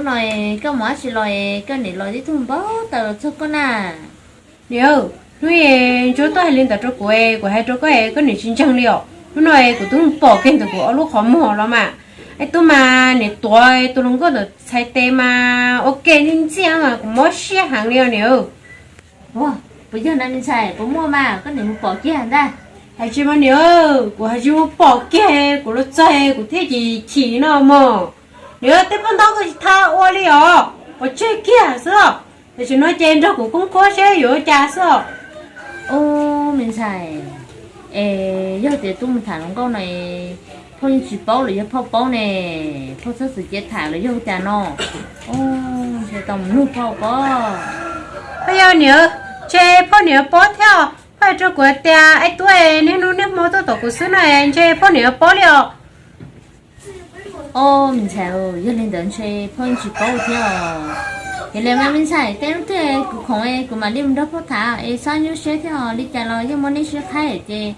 Hnub no koj mus dab tsi los es koj niam los tib tug npau taws los txog koj na? Niam, hnub no Ntsuag tuaj hais li ntawd rau kuv, kuv hais rau koj es koj niam tsis ntseeg li os. Hnub no kuv twb mus pom kiag ntawm kuv ob lub qhov muag los mas, ib tug mas niam tuav tus hluas nkauj ntawm txhais tes mas ua ke ntxim ntxiaj mas kuv mob siab heev li os niam. Puas yog na me ntxhais, puas muaj mas koj niam mus pom kiag ntag? Hais tsis mas niam, kuv hais tsis mus pom kiag, kuv los txog kuv thiaj chim chim no mog. Niam, tej phoj ntaub koj tsis tau ua li os, pov tseg kiag xwb os. Tam sim no ces nrog kuv khoob khuab seb yuav ua cas xwb os. Ub, me ntxhais, es yog tias tub mus tham hluas nkauj no, phauj yeej tsis paub los yog phauj paub ne, phauj txhob txwm cia tham los yog ua cas no? Ub, ntshe tau mus nug phauj pob. Puas yog niam, ntshe phauj niam paub thiab os. Phauj hais rau kuv tias Aib Tub niaj hnub niaj hmo tuaj tom kuv xwb no, ntshe phauj niam paub li os. Ub, me ntxhais, yog li ntawd ntshe phauj yeej tsis paub thiab os. Yog li mas me ntxhais, tej hnub twg kuv khoom kuv mam li mus nrog phauj tham es txhob nyuaj siab thiab os, li cas los yeej muaj nej siab qhaib ces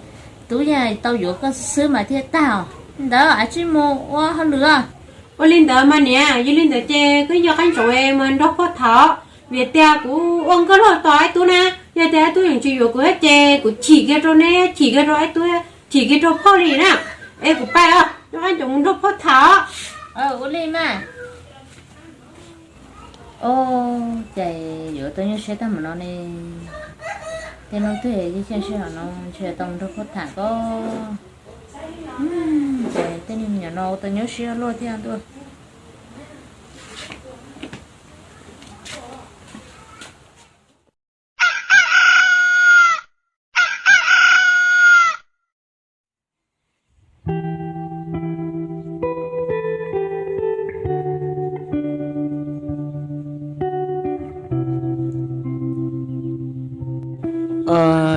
tub yeej tau yuav koj xwb mas thiaj tag os. Li ntawd, cia li mus ua hauj lwm os. Ua li ntawd mas niam, yog li ntawd ces koj nco qab ntsoov mus nrog phauj tham, vim tias kuv ua nkauj laug tos Aib Tub na, yog tias Aib Tub yeej tsis yuav kuv ces kuv chim kiag rau neb, chim kiag rau Aib Tub, chim kiag rau phauj li na. Es kuv pais os, nco qab ntsoov mus nrog phauj tham. Ua li mas. Ub, cas yuav tau nyuaj siab tag mus no ne. Tej hnub twg yeej xyeej sij hawm no ntshe tau mus nrog phauj tham ko. Ces tej me nyuam no ua tau nyuaj siab luaj thiab ntuj.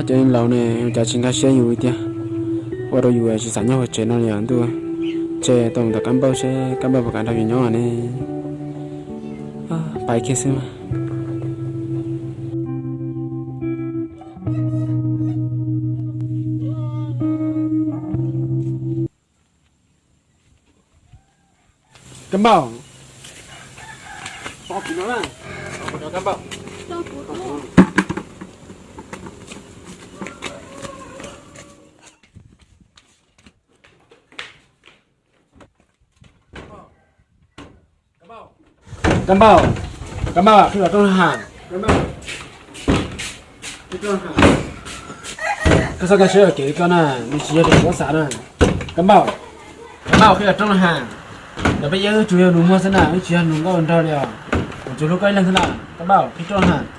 Cov laus ne, ua cas tsis nkag siab yus li tiag, ua rau yus tsis xav nyob hauv tsev no li os ntuj. Ntshe tau mus tom Kab Npauj seb Kab Npauj puas kam nrog yus nyob ne. Pais kiag xwb mas. Kab Npauj, Kab Npauj, Kab Npauj, qhib los rooj hav. Koj txhob nkag siab ua kev li koj na, nws tsis yog li kuv xav na. Kab Npauj, Kab Npauj, qhib los rooj hav. Ntawm peb yeej tsuas yog nus muag xwb na, wb tsis yog nus nkauj nraug li os. Kuv tsuas hlub koj ib leeg xwb na. Kab Npauj, qhib rooj hav.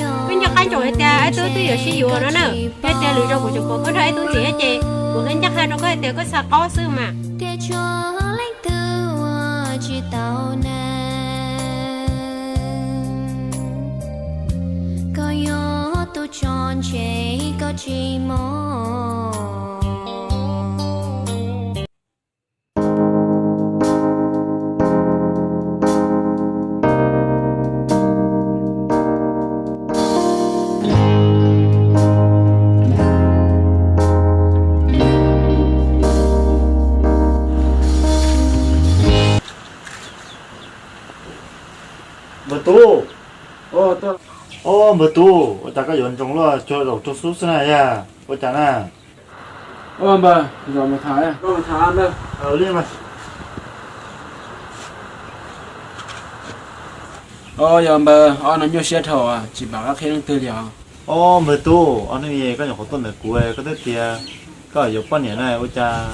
Peb nco qab ntsoov hais tias Aib Tub twb yuav sib yuav no na. Yog tias lwm zaus kuv tseem pom koj nrog Aib Tub ntxiv ces kuv ncaj qha rau koj hais tias koj xav qaub xwb mas. Tias tshuav leej twg ua tsis tau na, koj yog tus tso ntshe koj tsis mob. Npawg Tub, o, npawg Tub, ua cas koj yuav ntsoov luaj, cuag zaum raug xub xwb na yog ua cas na? Npawg, zaum mus tham. O, yog npawg, ob hnub no nyuaj siab dhau, tsis pom qab qhia leej twg li os. O, npawg Tub, ob hnub no koj nyuam qhuav tuaj ntawm kuv, koj twb tias koj yuav poj niam na, ua cas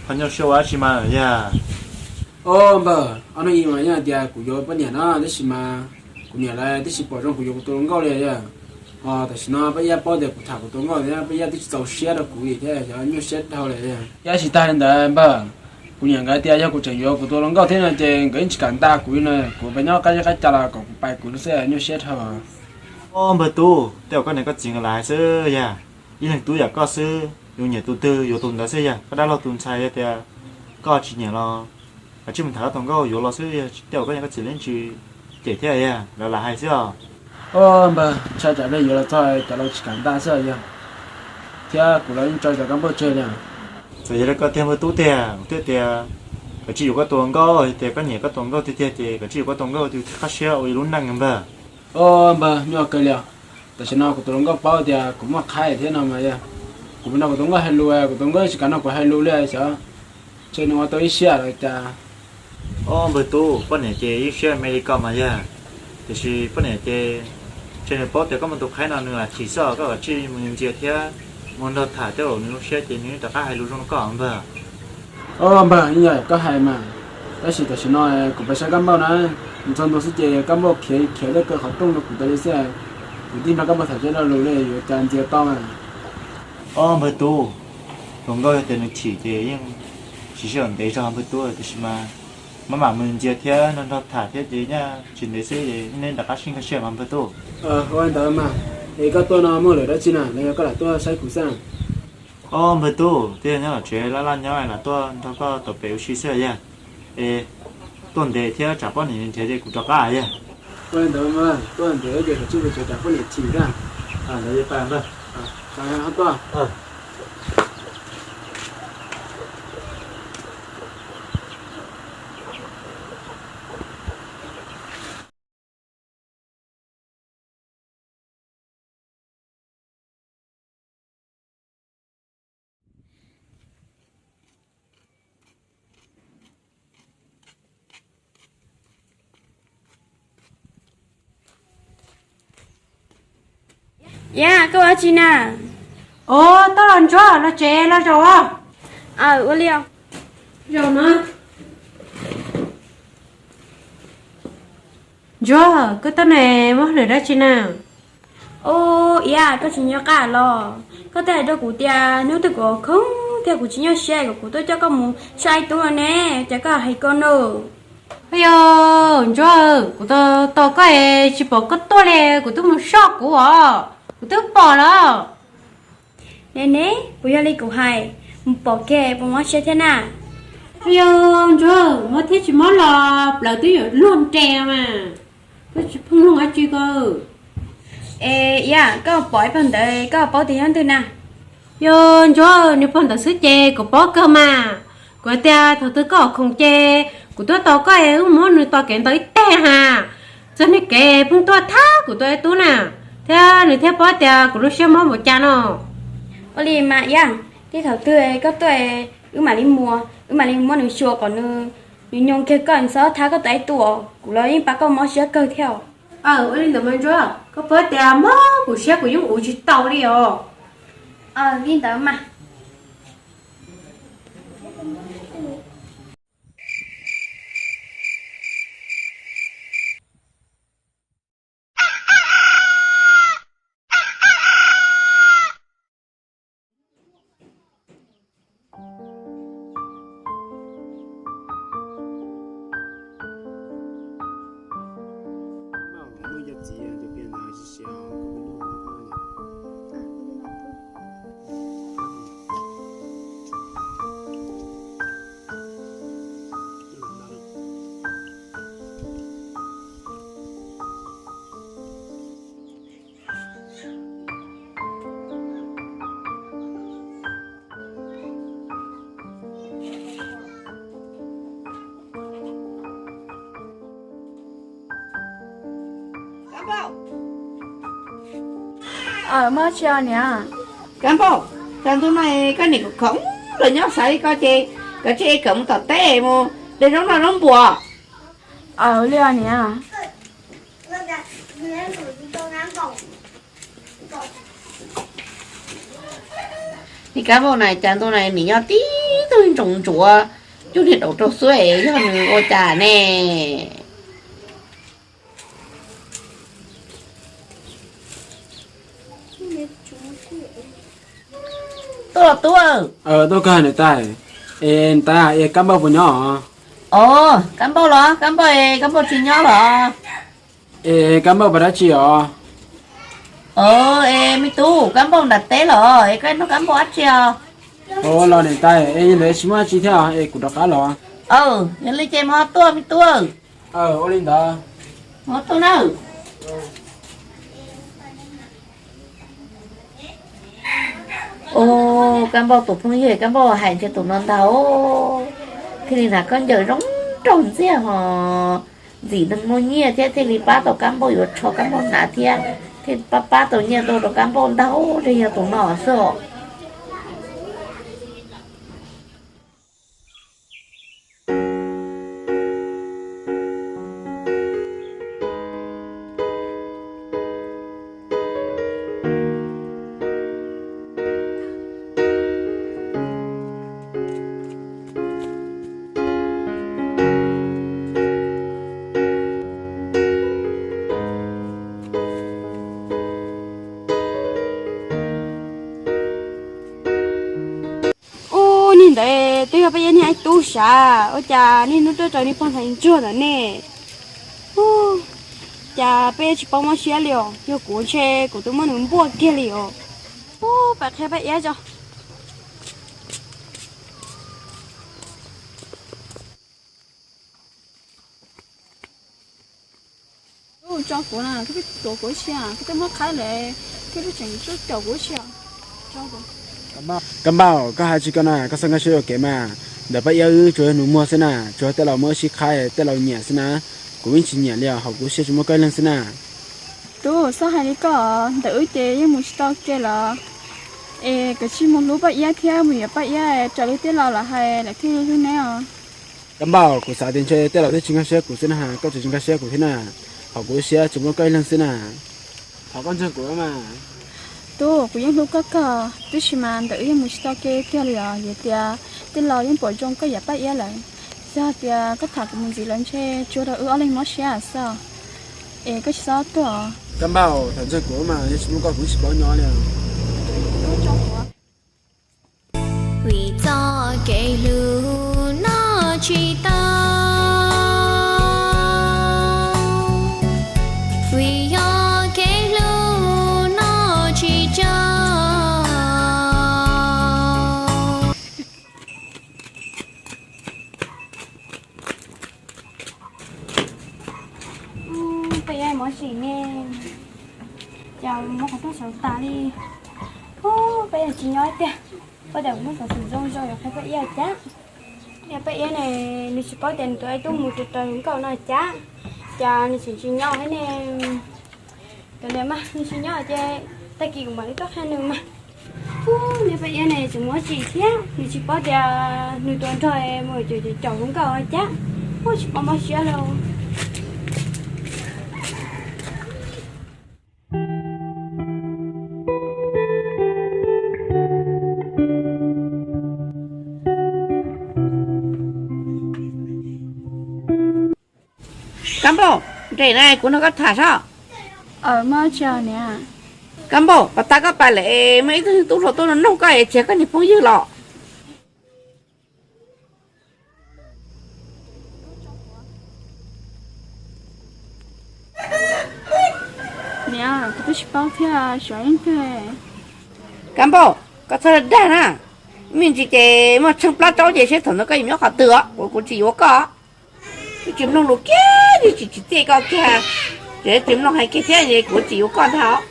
ho nyuaj siab ua dab tsi mas yog? O, npawg, ob hnub no mas yeej hais tias kuv yuav poj niam no tab sis mas Kuv niam lawv twb tsis pom zoo kuv yuav kuv tus hluas nkauj li yog. Ho tam sim no Paj Yaj paub tias kuv tham kuv tus hluas nkauj thiab Paj Yaj twb tsis txaus siab rau kuv li thiab, xyov nyuaj siab dhau li. Tab sis tag li ntawd npawg, kuv niam nkawd tias yog kuv tseem yuav kuv tus hluas nkauj thiab no ces nkawd yeej tsis kam nta kuv li no, kuv pab nyob qab zeb qab ca los kom kuv pais kuv xwb, nyuaj siab dhau. Ob npawg tub, tej uas koj niam koj txiv nkawd lawv hais xwb yog, ib leeg tub yam koj xwb, yuav nyiam tus twg yuav tus ntawd xwb yog, koj dab laug tus ntxhais yog tias koj tsis nyiam los koj tsij mus tham koj tus hluas nkauj yuav los xwb, yog tej uas koj niam koj txiv lawv tsis cem thiab yog, lawv lam hais xwb os. Ob npawg, ntshai tsam peb yuav los txog cov laus tsis kam nta xwb yog, thiab kuv los yeej tso cov kab npauj tseg li. Txawm yog li koj tiag npawg tub tiag, kuv thiaj tias koj tsij yuav koj tus hluas nkauj, yog tias koj nyiam koj tus hluas nkauj tiag tiag ces koj tsij yuav koj tus hluas nkauj, tus thiaj qab siab ua ib lub neej npawg. Ob npawg, nyuaj kawg li os. Tam sim no kuv tus hluas nkauj paub tias kuv muaj qhaib thiab no mas yog, kuv mus nrog kuv tus hluas nkauj hais lus, kuv tus hluas nkauj tsis kam nrog kuv hais lus li xyov, ntshe nws ua tau ib siab los cas. Ob npawg tub, poj niam ces ib siab me li ko mas yog, tiam sis poj niam ces ntshe nws paub tias koj muaj tus qhaib no nws lam chim xwb os, koj kav tsij mus ntxias thiab mus nrog tham thiab los nws zoo siab ces nws rov qab hais lus zoo rau koj npawg. Ob npawg, yeej yog koj hais mas, tab sis tam sim no kuv pais saib kab npauj na, txog ntua xwb ces kab npauj khiav khiav coj kaw qhov rooj rau kuv tas li xwb, kuv thiaj nrog kab npauj tham tsis tau lus li, yuav cas ntxias tau mas. Ob npawg tub, hluas nkauj yog tias nws chim ces yeej siv sij hawm ntev zog npawg tub, tiam sis mas maj mam mus ntxias thiab nrog nrog tham thiab ces nyaj tsis ntev xwb es neb rov qab sib nkag siab mas npawg tub. Ua li ntawd mas, es koj tuaj no muaj lawm dab tsi na los yog koj lam tuaj saib kuv xwb na? Ob npawg tub, twb yog nyob tom tsev laj laj nyob lam tuaj nrog koj tom pem ua si xwb yog. Es tuaj ntev thiab tsam poj niam nrhiav ces kuv rov qab yog. Ua li ntawd mas tuaj ntev ces kav tsij pes tsev tsam poj niam chim na. Ntawd pais npawg. Tuaj. Yam, koj ua dab tsi na? Os, tau los Ntsuag, los tsev los zaum. Aw, ua li os. Zaum na. Ntsuag, koj tuaj ne, muaj hauj lwm dab tsi na? Os, Iab, koj tsis nco qab los? Koj twb hais rau kuv tias hnub twg kuv khoom thiab kuv tsis nyuaj siab kom kuv tuaj coj koj mus saib tub no ne, cas koj hais ko no? Ayo, Ntsuag, kuv tos tos koj es tsis pom koj tuaj li, kuv twb mus soj kuv os, kuv twb pom lawm. Ne ne, puas yog li kuv hais, mus pom kiag puas mob siab thiab na? Ayo, Ntsuag, mob thiab tsis mob los plawv twb yuav luag nres mas, koj tsis pheej luag dab tsi ko. Es Iab, koj pom ib pog ntawd koj paub tias yog leej twg na? Yog Ntsuag, nws pog ntawd xwb ces kuv paub kawg mas. Kuv tias thaum twg koj khoom ces kuv tuaj tos koj es wb muab nws tos kev ntawd ib teg ha. Txog niag kev pheej tuaj thab kuv tus tub na, thiab nws thiaj paub tias kuv lub siab mob npaum cas no. Ua li mas Iab, tib thaum twg koj tuaj wb mam li mus, wb mam li muab nws xyuas kom nws, nws nyoo kiag koj, nws txhob thab koj tus tub os, kuv los yeej pab koj mob siab kawg thiab. Aw, ua li ntawd mas Ntsuag, koj paub tias mob kuv siab kuv yeej ua tsis tau li os. Aw, li ntawd mas. Aw, mob tsi niam? Kab Npauj, cas ntu no koj niam kuv khoom los nyob xav li ko ces koj cia li kawm mus tom teb mus de zaub noj zaub npuas. Aw, li niam. Niag Kab Npauj na, cas ntu no nim nyob tib tug ntsoov ntsuav, cug niag daum rau xwb, yog nws ua cas ne? Tuaj los tub. Tuaj kawg niam tais. Es niam tais, es Kab Npauj puas nyob os? Os, Kab Npauj los? Kab Npauj es Kab Npauj tsis nyob los? Es Kab Npauj puas dab tsi os? Es me tub, Kab Npauj nram teb los es koj nrog Kab Npauj dab tsi os? Ua los niam tais, es yog ntawd tsis muaj dab tsi thiab es kuv rov qab los. Yog li ces mus ho tuaj me tub. Ua li ntawd. Mus ho tuaj nawb. Ua, Kab Npauj tus phooj ywg, Kab Npauj hais ntshe tus no ntag, thiaj li hnav khaub ncaws zoo nraug ntxiag ho ntxim neeg muaj nyiaj thiab thiaj li pab tau Kab Npauj yuav tsho Kab Npauj hnav thiab thiaj pab pab tau nyiaj tuaj rau Kab Npauj ntag, ntshe yog tus no xwb. Ub, niag ntawd twb yog Paj Iab niag tub sav, ua cas niaj hnub tuaj raws niag pog ntxhais ntsuag ntawd ne? Ub, cas Paj Iab tsis paub mob siab li os, yog kuv ntshe kuv twb muab nws npuaj kiag li os. Ub, pab qhia Paj Iab tso. Ub, tso kuv na, koj pheej tuav kuv ua tsi, koj twb muab qhaib lawm, koj pheej tseem tuaj caum kuv ua tsi. Kab Npauj, koj hais tsis koj na, koj txhob nkag siab yuam kev mas. Ntawm Paj Iab wb tsuas yog nus muag xwb na, tsuas yog tej laus muab wb sib qhaib, tej laus nyiam xwb na. Kuv yeej tsis nyiam li os, hauv kuv siab tsis muaj koj ib leeg xwb na. Tub, txhob hais li koj, ntawm wb ces yeej mus tsis tau ke los. Es kav tsij mus hlub Paj Iab thiab mus yuav Paj Iab raws li tej laus lawv hais lawm thiaj li hlub neb os. Kab Npauj, kuv xav tias ntshe tej laus twb tsis nkag siab kuv xwb na, koj tseem tsis nkag siab kuv thiab na, hauv kuv siab tsis muaj koj ib leeg xwb na. Thov koj ntseeg kuv mas. Tub, kuv yeej hlub koj kawg, tab sis mas ntawm wb yeej mus tsis tau ke tiag li os, vim tias tej laus yeej pom zoo koj yuav Paj Iab lawm. Yog tias koj tham kuv mus ntxiv lawm ntshe tsuas rau wb ob leeg mob siab xwb. Es koj tsis txhob tuag os. Kab Npauj, thov ntseeg kuv mas, yog tsis muaj koj kuv tsis paub nyob li. Vim txoj kev hlub noj tsis tau, vim yog kev hlub noj tsis tsau. Peb mob sim ne, cas mob qhov rooj xyov tas li. Peb tsis nyob tiag, pab tias kuv muaj xov xwm zoo zoo yuav qhia Paj Iab cas. Niag Paj Iab ne, nws tsis paub tias nws tus tub mus raws nkauj no cas, cas nws tseem tsis nyob thiab ne. Kav liam mas, nws tsis nyob ces tag kis kuv mam li tuaj qhia nws mas. Ub, niag Paj Iab ne tseem mob sim thiab, nws tsis paub tias nws tus nraug mus caum caum nkauj cas. Ub, tsis paub mob siab li. Kab Npauj, nres na, kuv nrog koj tham saib. Kab Npauj, pas tas koj pais lawm, muaj ib tug tub hluas tuaj noog koj es tsis yog koj niag phooj ywg los? Niam, kuv twb tsis paub thiab, xyov leej twg. Kab Npauj, koj txhob dag na. Me ntsis ces muaj tsheej plab tsaub ces seb thaum ntawd koj yuav nyob qhov twg os, kuv tsis yuav koj. Twb tsis mloog lus kiag, twb tsis tsim txiaj koj kiag, tseem tsis mloog hais kiag thiab es kuv tsis yuav koj ntag os.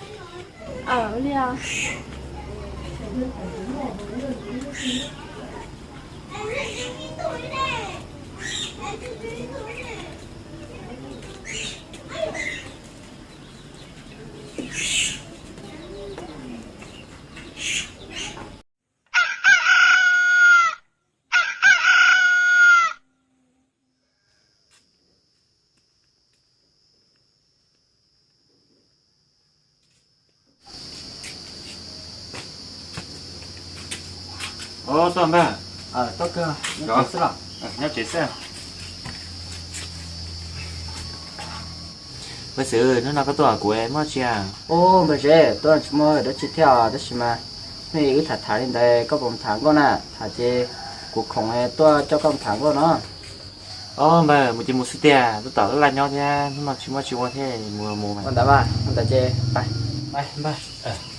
Ov, tuaj npawg. Nyob tsev xwb. Npawg Xwm, hnub no koj tuaj kuv muaj tsi? Ub, npawg Zeb, tuaj tsis muaj dab tsi thiab tab sis mas Wb tham tham li ntawd koj puas tham nkauj na? Tham ces kuv khoom tuaj coj koj tham nkauj no. Os npawg, mus ces mus xwb tiag, tab tom laj laj nyob thiab, hnub no tsis muaj tsis ua thiab, mus mus mas. Ua ntawd mas, ua ntawd ces, npawg.